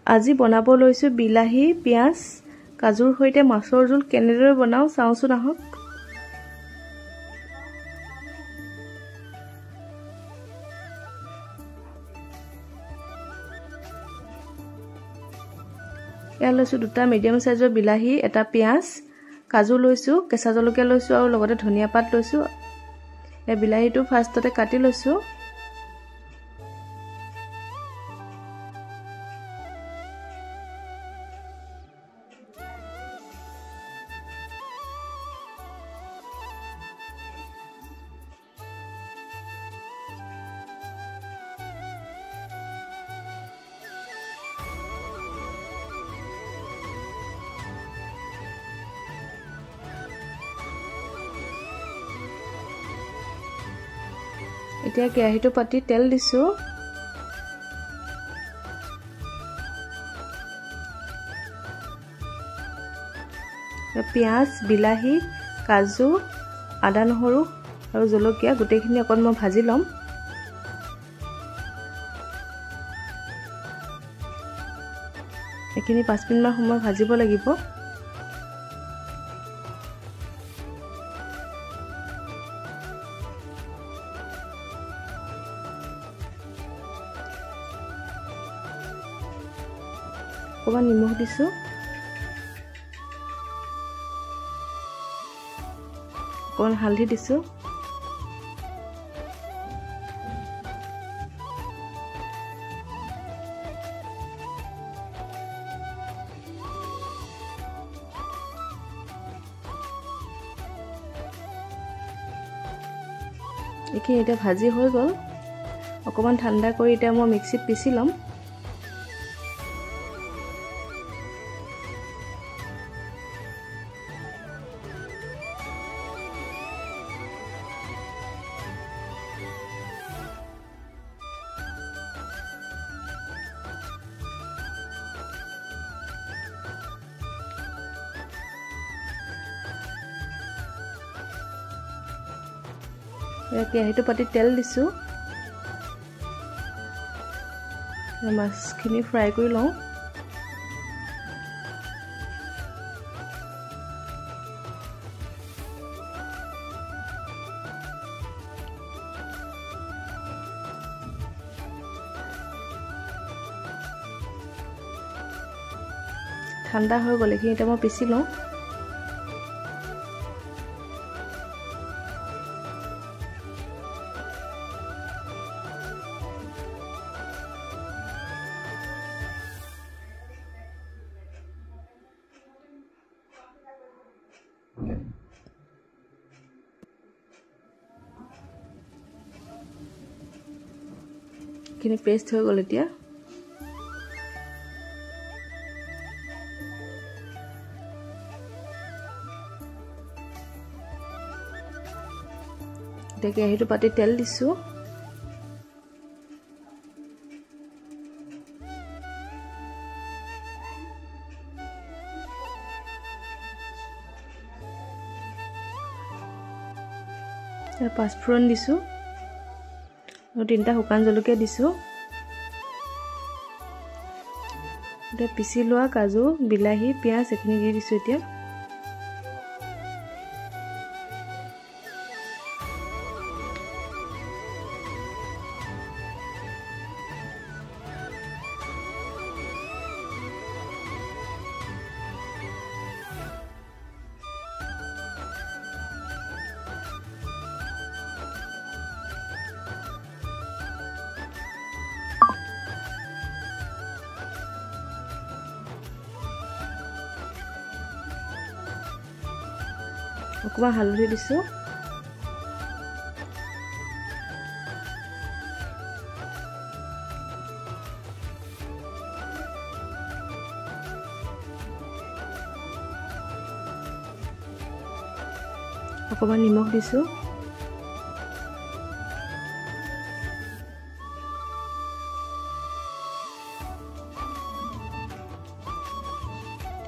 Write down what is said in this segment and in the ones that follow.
আজি বনাব লৈছোঁ বিলাহী পিঁয়াজ কাজুৰ সৈতে মাছৰ জোল। কেনেদৰে বনাওঁ চাওঁচোন আহক। ইয়াত লৈছোঁ দুটা মিডিয়াম চাইজৰ বিলাহী, এটা পিঁয়াজ, কাজু লৈছোঁ, কেঁচা জলকীয়া লৈছোঁ আৰু লগতে ধনিয়া পাত লৈছোঁ। এই বিলাহীটো ফাৰ্ষ্টতে কাটি লৈছোঁ। এতিয়া কেৰাহীটো পাতি তেল দিছোঁ। পিঁয়াজ, বিলাহী, কাজু, আদা, নহৰু আৰু জলকীয়া গোটেইখিনি অকণ মই ভাজি ল'ম। এইখিনি 5 মিনিটমান সময় ভাজিব লাগিব। অকণমান নিমখ দিছোঁ, অকণমান হালধি দিছোঁ। এইখিনি এতিয়া ভাজি হৈ গ'ল। অকণমান ঠাণ্ডা কৰি এতিয়া মই মিক্সিত পিচি ল'ম। কেৰাহীটো পাতি তেল দিছোঁ। মাছখিনি ফ্ৰাই কৰি লওঁ। ঠাণ্ডা হৈ গ'ল, এইখিনি এতিয়া মই পিচি লওঁ। এইখিনি পেষ্ট হৈ গ'ল। এতিয়া কেৰাহীটো পাতি তেল দিছোঁ। পাঁচফোৰণ দিছোঁ আৰু 3টা শুকান জলকীয়া দিছোঁ। এতিয়া পিচি লোৱা কাজু, বিলাহী, পিঁয়াজ এইখিনি দি দিছোঁ। এতিয়া অকণমান হালধি দিছোঁ। অকণমান নিমখ দিছোঁ।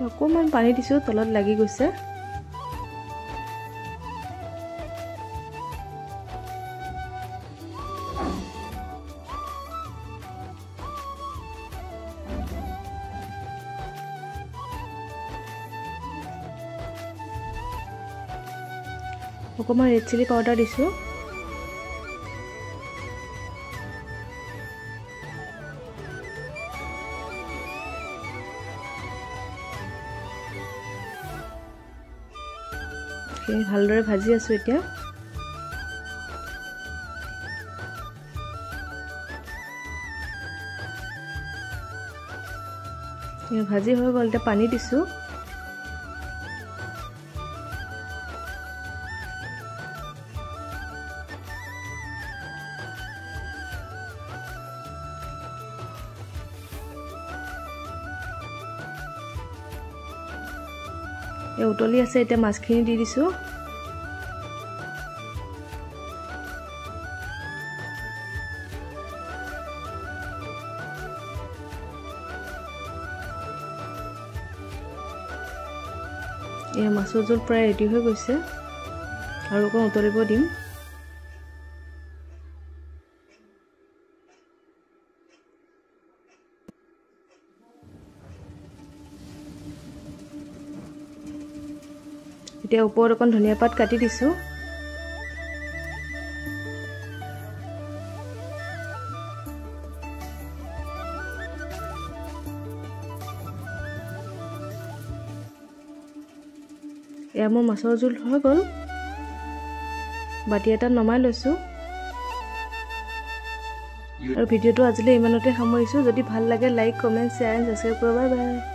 অকণমান পানী দিছোঁ, তলত লাগি গৈছে। অকণমান ৰেড চিলি পাউডাৰ দিছোঁ। ভালদৰে ভাজি আছোঁ এতিয়া। ভাজি হৈ গ'ল, এতিয়া পানী দিছোঁ। এই উতলি আছে, এতিয়া মাছখিনি দি দিছোঁ। এই মাছৰ জোল প্ৰায় ৰেডি হৈ গৈছে, আৰু অকণ উতলিব দিম। এতিয়া ওপৰত অকণ ধনিয়া পাত কাটি দিছোঁ। এয়া মোৰ মাছৰ জোল হৈ গ'ল। বাতি এটাত নমাই লৈছোঁ। আৰু ভিডিঅ'টো আজিলৈ ইমানতে সামৰিছোঁ। যদি ভাল লাগে like, comment, share and subscribe কৰিব। Bye bye.